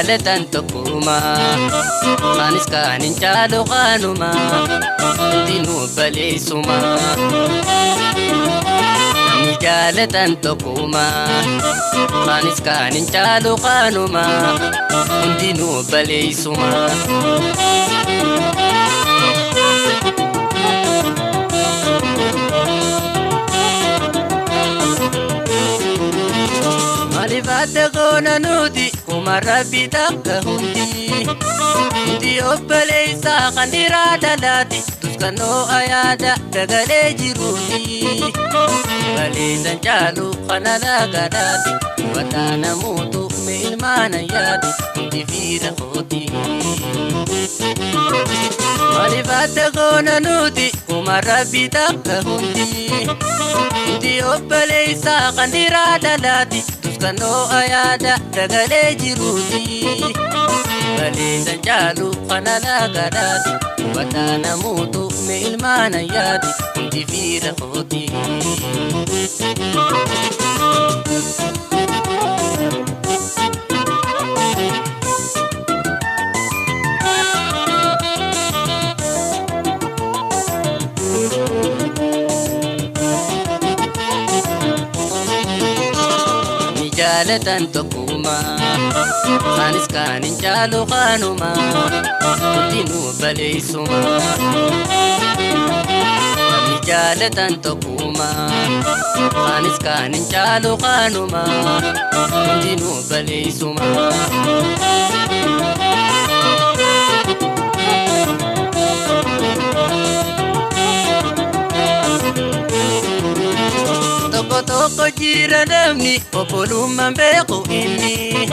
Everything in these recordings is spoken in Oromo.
Jaalatan tokkuma anis kaan hin caalu qaanuma hundinuu baleessuma. Namni jaalatan tokkuma anis kaan hin caalu qaanuma hundinuu baleessuma. Maaliif adda goona nuti kuma rabbi takka hundi hundi obboleessaa kan dhiiraa dhalaati tuskannoo ayaada dagalee jiruuti baleessan caalu kana laagadaati hubataa namuutu mee ilmaana yaadi hundi fiira kooti. Maaliif adda goona nuti kuma rabbi takka hundi hundi obboleessaa kan dhiiraa dhalaati tuskannoo ayaada dagalee jiruuti baleessan caalu kana laagadaati hubataa namuutu mee ilmaana yaadi hundi fiira kooti. Ni jaalatan tokkuma anis kaan hin caalu qaanuma hundinuu baleessuma. Namni jaalatan tokkuma anis kaan hin caalu qaanuma hundinuu baleessuma. Tokko tokko jira namni obbolummaan beeku inni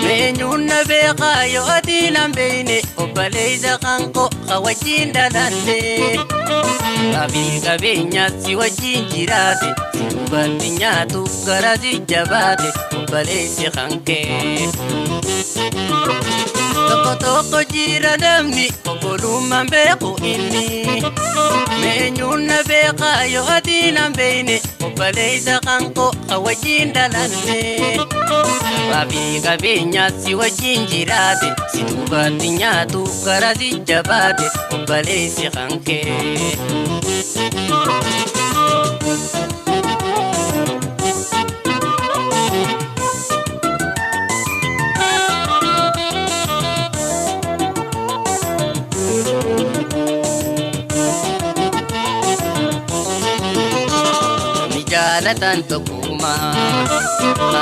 meenyuun na beekaa yoo ati nan beekne obboleessa kan koo ka wajjin dhalanne qabii qabeenyaa si wajjin jiraate si duubatti nyaatu gara si jabaate obboleessi kan kee. Tokko tokko jira namni obbolummaan beeku inni meenyuun na beekaa yoo ati nan beekne obboleessa kan koo ka wajjin dhalanne qabii qabeenyaa si wajjin jiraate si duubatti nyaatu gara si jabaate obboleessi kan kee. Namni jaalatan tokkuma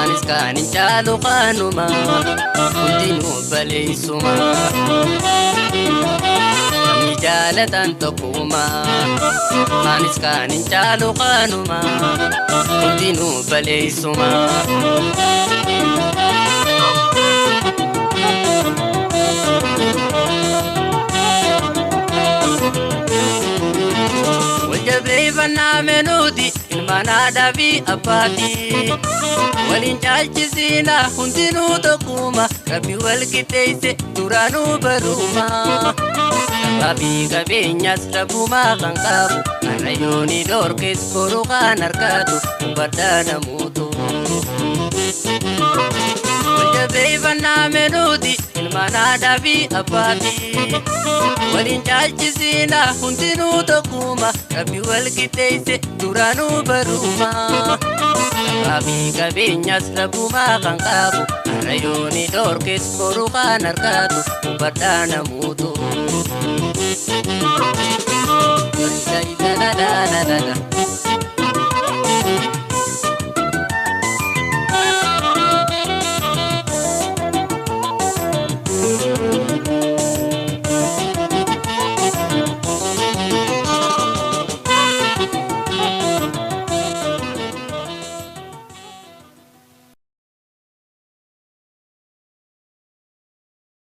anis kaan hin caalu qaanuma hundinuu baleessuma. Namni jaalatan tokkuma anis kaan hin caalu qaanuma hundinuu baleessuma. Waljabeeffannaa menuuti ilmaan aadaa fi abbaati. Waliin caalchisiina hundinuu tokkuma rabbi wal qixxeesse duraanuu baruma. Qabii qabeenyas rabbumaa kan qabu har'a dhoorkes boru kan argatu hubadhaa namuutu. Waljabeeffannaa menuuti ilmaan aadaa fi abbaati. Waliin caalchisiina hundinuu tokkuma rabbi wal qixxeesse duraanuu baruma. Qabii qabeenyas rabbumaa kan qabu har'a dhoorkes boru kan argatu hubadhaa namuutu. La la la la la.